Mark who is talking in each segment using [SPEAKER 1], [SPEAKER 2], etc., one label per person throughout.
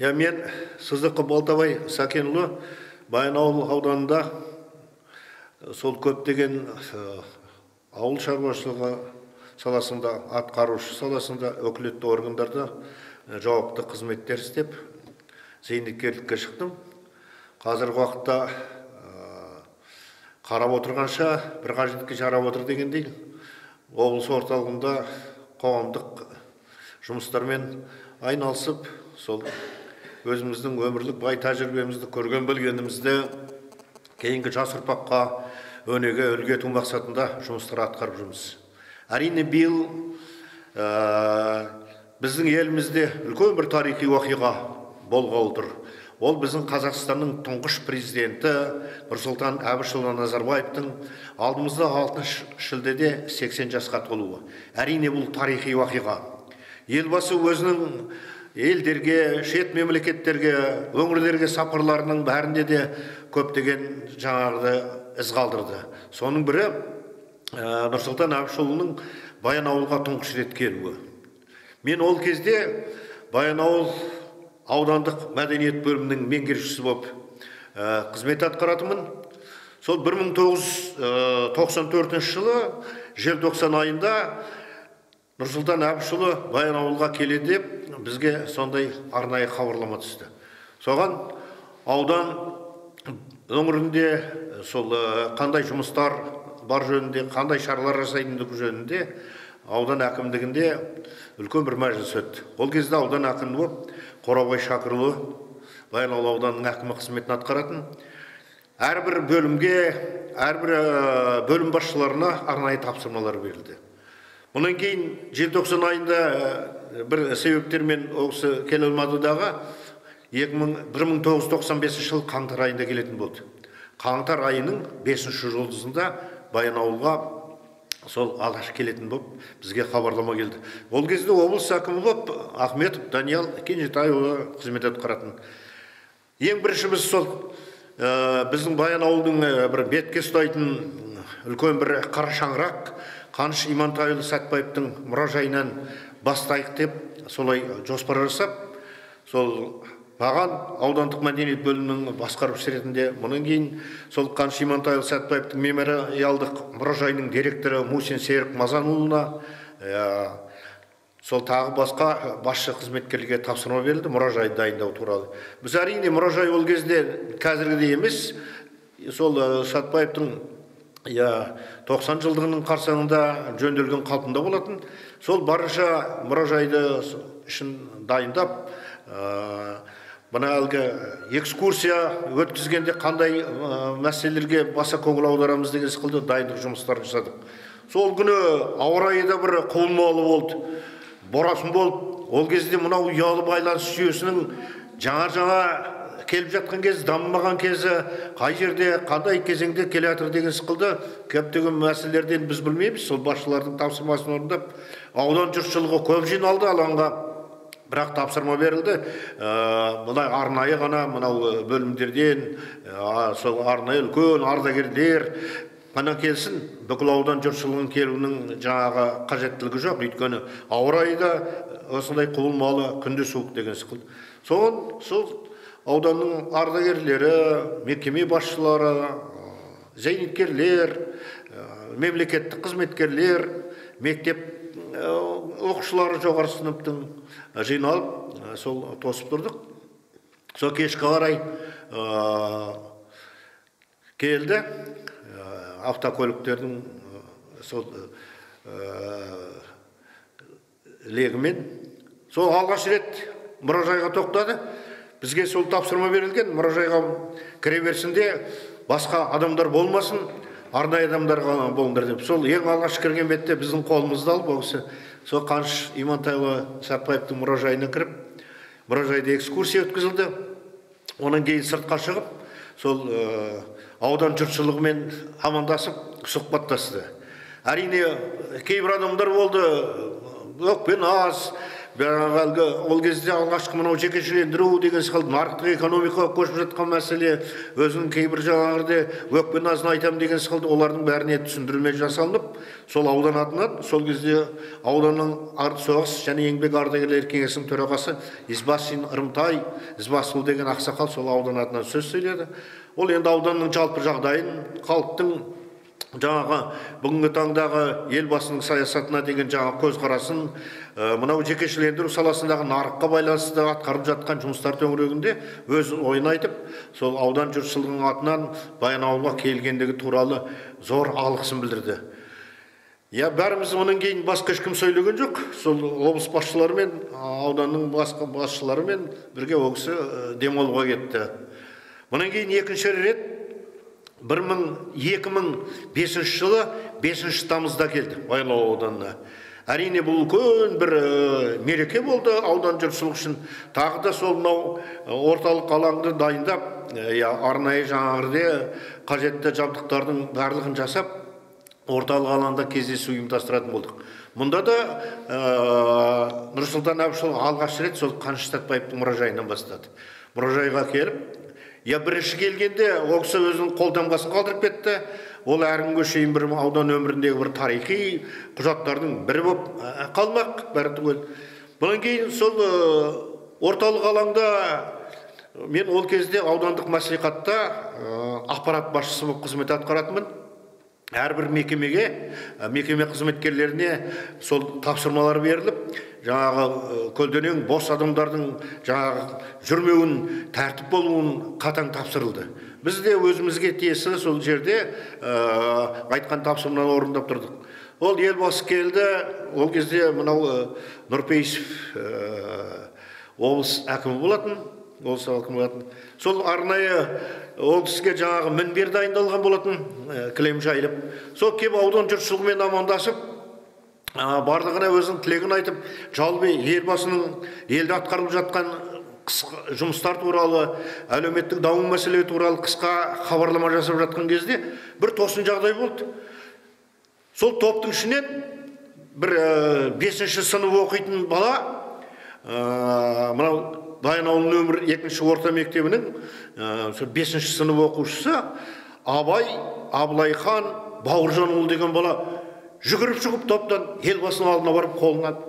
[SPEAKER 1] Мен Сыздықов Балтабай Сәкенұлы Баянауыл ауданында сол көптеген ауыл шаруашылығы саласында, атқарушы саласында, өкілетті органдарда жауапты қызметтер істеп, зейнеткерлікке шықтым. Қазіргі уақытта қарап отырғанша бір қажетке жарап отыр дегендей, облыс орталығында қоғамдық жұмыстармен айналысып, сол өзіміздің өмірлік бай тәжірибемізді, көрген білгенімізді кейінгі жас ұрпаққа өнеге үлгі ету мақсатында жұмыстар атқарып жүрміз. Әрине, биыл біздің елімізде үлкен бір тарихи оқиға болғалы тұр. Ол біздің Қазақстанның тұңғыш президенті Нұрсұлтан Әбішұлы Назарбаевтың алдымызда 6 шілдеде 80 жасқа толуы. Әрине, бұл тарихи оқиға. Елбасы өзінің елдерге, шет мемлекеттерге, өңірлерге сапарларының бәрінде де көптеген жаңағыды із қалдырды. Соның бірі Нұрсұлтан Әбішұлының Баянауылға тұңғыш рет келуі. Мен ол кезде Баянауыл аудандық мәдениет бөлімінің меңгерушісі болып қызмет атқаратынмын. Сол 1994 жылы желтоқсан айында Нұрсұлтан Әбішұлы Баянауылға келеді деп бізге сондай арнайы хабарлама түсті. Соған аудан өңірінде сол қандай жұмыстар бар жөнінде, қандай шаралар жасайтындығы жөнінде аудан әкімдігінде үлкен бір мәжіліс өтті. Ол кезде аудан әкімі болып Қорабай Шәкірұлы Баянауыл ауданының әкімі қызметін атқаратын. Әрбір бөлімге, әрбір бөлім басшыларына арнайы тапсырмалар берілді. Мұнан кейін желтоқсан айында бір себептермен ол кісі келе алмады дағы, 1995 жыл қаңтар айында келетін болды. Қаңтар айының 5 жұлдызында Баянауылға сол алғаш келетін болып бізге хабарлама келді. Ол кезде облыс әкімі болып Ахметов Даниял Кенжетайұлы қызмет атқаратын. Ең бірінші біз сол біздің Баянауылдың бір бетке ұстайтын үлкен бір қара шаңырақ Қаныш Имантайұлы Сәтбаевтың мұражайынан бастайық деп солай жоспар жасап, сол маған аудандық мәдениет бөлімінің басқарушысы ретінде, мұнан кейін сол Қаныш Имантайұлы Сәтбаевтың мемориалдық мұражайының директоры Мусин Серік Мазанұлына, сол тағы басқа басшы қызметкерлерге тапсырма берілді мұражайды дайындау туралы. Біз әрине мұражай ол кезде қазіргідей емес, сол Сәтбаевтың 90 жылдығының қарсаңында жөнделген қалпында болатын. Сол барынша мұражайды үшін дайындап, мына әлгі экскурсия өткізгенде қандай мәселелерге баса көңіл аударамыз деген сықылды дайындық жұмыстарын жасадық. Сол күні ауа райы да бір құбылмалы болды, борасын болып. Ол кезде мынау ұялы байланыс жүйесінің жаңа-жаңа келіп жатқан кезі, дамымаған кезі, қай жерде, қандай кезеңде келе жатыр деген сықылды көптеген мәселелерден біз білмейміз. Сол басшылардың тапсырмасын орындап, аудан жұртшылығы көп жиналды алаңға. Бірақ тапсырма берілді, мына арнайы ғана мынау бөлімдерден, сол арнайы үлкен ардагерлер ғана келсін, бүкіл аудан жұртшылығының келуінің жаңағы қажеттілігі жоқ, өйткені ауа райы да осындай құбылмалы, күнде суық деген сықылды. Соған сол ауданның ардагерлері, мекеме басшылары, зейнеткерлер, мемлекеттік қызметкерлер, мектеп оқушылары жоғары сыныптың жиналып, сол тосып тұрдық. Сол кешке қарай келді автокөліктердің сол легімен. Сол алғаш рет мұражайға тоқтады. Бізге сол тапсырма берілген, мұражайға кіре берсінде басқа адамдар болмасын, арнайы адамдар болыңдар деп. Сол ең алғаш кірген бетте біздің қолымызды алып, ол кісі сол Қаныш Имантайұлы Сәтбаевтың мұражайына кіріп, мұражайда экскурсия өткізілді. Онан кейін сыртқа шығып, сол аудан жұртшылығымен амандасып, сұхбаттасты. Әрине, кейбір адамдар болды, өкпен аз, Әлгі ол кезде алғашқы мынау жекешелендіру деген сықылды нарықтық экономикаға көшіп жатқан мәселе, өзінің кейбір жаңағыдай өкпе назын айтамын деген сықылды, олардың бәріне түсіндірме жасалынып, сол аудан атынан сол кезде ауданның соғыс және еңбек ардагерлері кеңесінің төрағасы Избасин Ырымтай Избасұлы деген ақсақал сол аудан атынан сөз сөйледі. Ол енді ауданның жалпы жағдайын, халықтың жаңағы бүгінгі таңдағы елбасының саясатына деген жаңа көзқарасын, мынау жекешелендіру саласындағы нарыққа байланысты атқарып жатқан жұмыстар төңірегінде өз ойын айтып, сол аудан жұртшылығының атынан Баянауылға келгендігі туралы зор алғысын білдірді. Я бәріміз онан кейін басқа ешкім сөйлеген жоқ. Сол облыс басшыларымен, ауданның басқа басшыларымен бірге ол кісі демалуға кетті. Мұнан кейін екінші рет 2005 жылы 5 тамызда келді Баянауыл ауданына. Әрине бұл үлкен бір мереке болды аудан жұртшылығы үшін. Тағы да сол мынау орталық алаңды дайындап, арнайы жаңағыдай қажетті жабдықтардың барлығын жасап, орталық алаңда кездесу ұйымдастыратын болдық. Мұнда да Нұрсұлтан Әбішұлы алғаш рет сол Қаныш Сәтбаевтың мұражайынан бастады. Мұражайға келіп, я бірінші келгенде ол кісі өзінің қолтаңбасын қалдырып кетті. Ол әр күнге шейін бір аудан өміріндегі бір тарихи құжаттардың бірі болып қалмақ, бәрі түгел. Бұдан кейін сол орталық алаңда мен ол кезде аудандық мәслихатта аппарат басшысы болып қызмет атқаратынмын. Әрбір мекемеге, мекеме қызметкерлеріне сол тапсырмалар беріліп, жаңағы көлденең бос адамдардың жаңағы жүрмеуін, тәртіп болуын қатаң тапсырылды. Біз де өзімізге тиесілі сол жерде айтқан тапсырманы орындап тұрдық. Ол елбасы келді, ол кезде мынау Нұрпейісов облыс әкімі болатын, облыс әкімі болатын. Сол арнайы ол кісіге жаңағы мінбер дайындалған болатын, кілем жайылып. Сол кеп аудан жұртшылығымен амандасып, барлығына өзінің тілегін айтып, жалпы елбасының елде атқарылып жатқан жұмыстар туралы, әлеуметтік даму мәселелері туралы қысқа хабарлама жасап жатқан кезде бір тосын жағдай болды. Сол топтың ішінен бір 5-ші сынып оқитын бала, мынау Баянауыл нөмір 2-ші орта мектебінің 5-ші сынып оқушысы Абай Абылайхан Бауыржанұлы деген бала жүгіріп шығып топтан елбасының алдына барып қолын алды.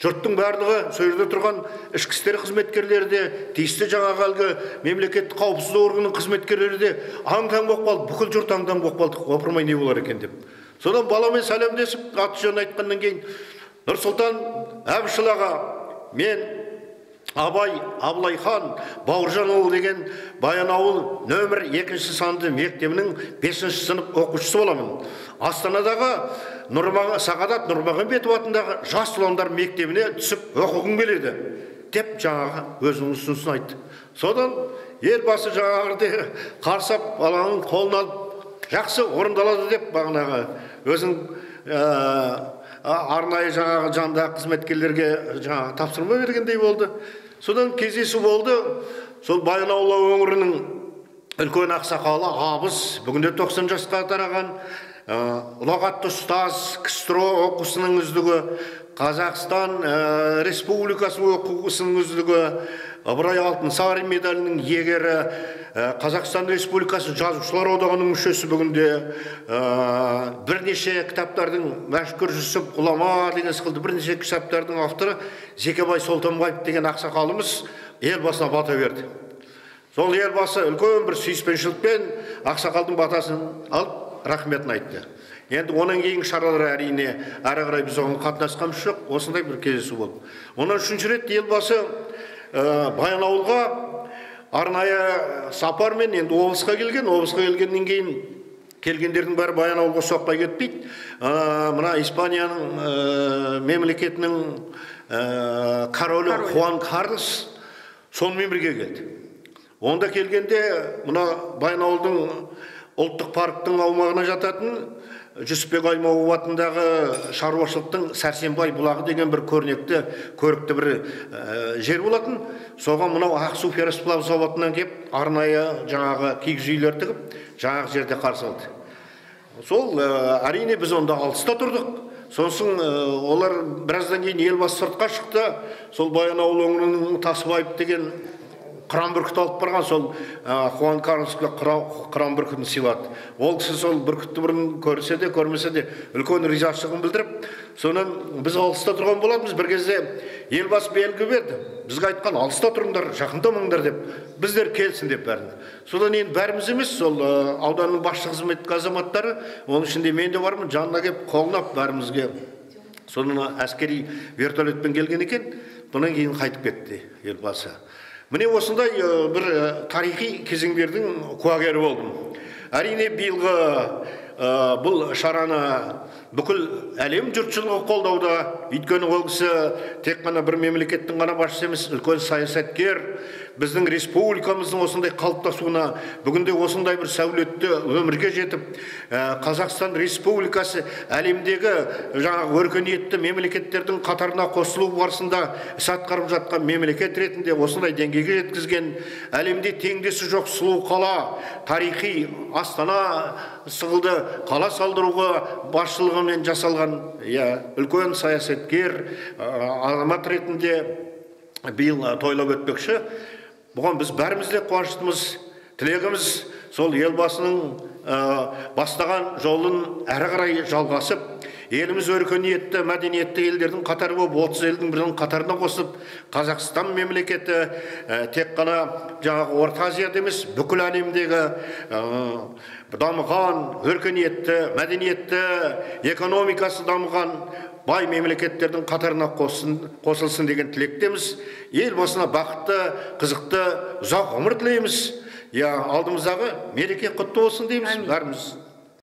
[SPEAKER 1] Жұрттың барлығы, сол жерде тұрған ішкі істер қызметкерлері де, тиісті жаңағы әлгі мемлекеттік қауіпсіздік органының қызметкерлері де аң-таң болып қалды, бүкіл жұрт аң-таң болып қалды, опырмай не болар екен деп. Содан баламен сәлемдесіп, аты жөнін айтқаннан кейін, Нұрсұлтан Әбішұлы аға, мен Абай Абылайхан Бауыржанұлы деген Баянауыл нөмір 2-ші санды мектебінің 5-ші сынып оқушысы боламын. Астанадағы Сағадат Нұрмағамбетов атындағы жас ұландар мектебіне түсіп оқығым келеді деп жаңағы өзінің ұсынысын айтты. Содан елбасы жаңағыдай қарсы баланың қолын алып, жақсы орындалады деп бағанағы өзінің арнайы жаңағы жандағы қызметкерлерге жаңағы тапсырма бергендей болды. Содан кездесу болды. Сол Баянауыл өңірінің үлкен ақсақалы Абыз, бүгінде 90 жасқа тараған, ұлағатты ұстаз, КСРО оқушысының үздігі, Қазақстан Республикасы оқушысының үздігі, Ыбырай Алтынсарин медалінің иегері, Қазақстан Республикасы Жазушылар одағының мүшесі, бүгінде бірнеше кітаптардың Мәшһүр Жүсіп ғұлама деген сықылды бірнеше кітаптардың авторы Зекебай Солтанбаев деген ақсақалымыз елбасына бата берді. Сол елбасы үлкен бір сүйіспеншілікпен ақсақалдың батасын алып, рахметін айтты. Енді онан кейінгі шаралар әрине әрі қарай біз оған қатынасқанымыз жоқ, осындай бір кездесу болды. Онан үшінші рет елбасы Баянауылға арнайы сапармен енді облысқа келген. Облысқа келгеннен кейін келгендердің бәрі Баянауылға соқпай кетпейді. Мына Испанияның мемлекетінің королі Хуан Карлос сонымен бірге келді. Онда келгенде мына Баянауылдың ұлттық парктың аумағына жататын Жүсіпбек Аймауытов атындағы шаруашылықтың Сәрсенбай бұлағы деген бір көрнекті, көрікті бір жер болатын. Соған мынау Ақсу ферросплав заводынан кеп арнайы жаңағы киіз үйлер тігіп, жаңағы жерде қарсы алды. Сол әрине біз онда алыста тұрдық. Сосын олар біраздан кейін Елбасы сыртқа шықты. Сол Баянауыл өңірінің Тасыбаев деген қыран бүркіт алып барған, сол Хуан Карлосқа қыран бүркітін сыйлады. Ол кісі сол бүркітті бұрын көрсе де көрмесе де үлкен ризашылығын білдіріп, сонан біз алыста тұрған болатынбыз. Бір кезде Елбасы белгі берді, бізге айтқан, алыста тұрыңдар, жақындамаңдар деп, біздер келсін деп бәрін. Содан енді бәріміз емес, сол ауданның басшы қызмет азаматтары, оның ішінде мен де бармын, жанына келіп қолын бәрімізге. Содан әскери вертолетпен келген екен, бұдан кейін қайтып кетті Елбасы. Міне осындай бір тарихи кезеңдердің куәгері болдым. Әрине биылғы бұл шараны бүкіл әлем жұртшылығы қолдауда, өйткені ол кісі тек қана бір мемлекеттің ғана басшысы емес, үлкен саясаткер, біздің республикамыздың осындай қалыптасуына, бүгінде осындай бір сәулетті өмірге жетіп, Қазақстан Республикасы әлемдегі жаңағы өркениетті мемлекеттердің қатарына қосылу барысында іс атқарып жатқан мемлекет ретінде осындай деңгейге жеткізген, әлемде теңдесі жоқ сұлу қала, тарихи астана сығылды қала салдыруға басшылығымен жасалған, үлкен саясаткер азамат ретінде биыл тойлап өтпекші. Бұған біз бәріміз де қуаныштымыз. Тілегіміз сол Елбасының бастаған жолын әрі қарай жалғасып, еліміз өркениетті, мәдениетті елдердің қатары болып, 30 елдің бірінің қатарына қосып, Қазақстан мемлекеті тек қана жаңағы Орта Азияда емес, бүкіл әлемдегі дамыған, өркениетті, мәдениетті, экономикасы дамыған бай мемлекеттердің қатарына қосылсын деген тілектеміз. Елбасына бақытты, қызықты, ұзақ ғұмыр тілейміз. Алдымыздағы мереке құтты болсын дейміз бәріміз.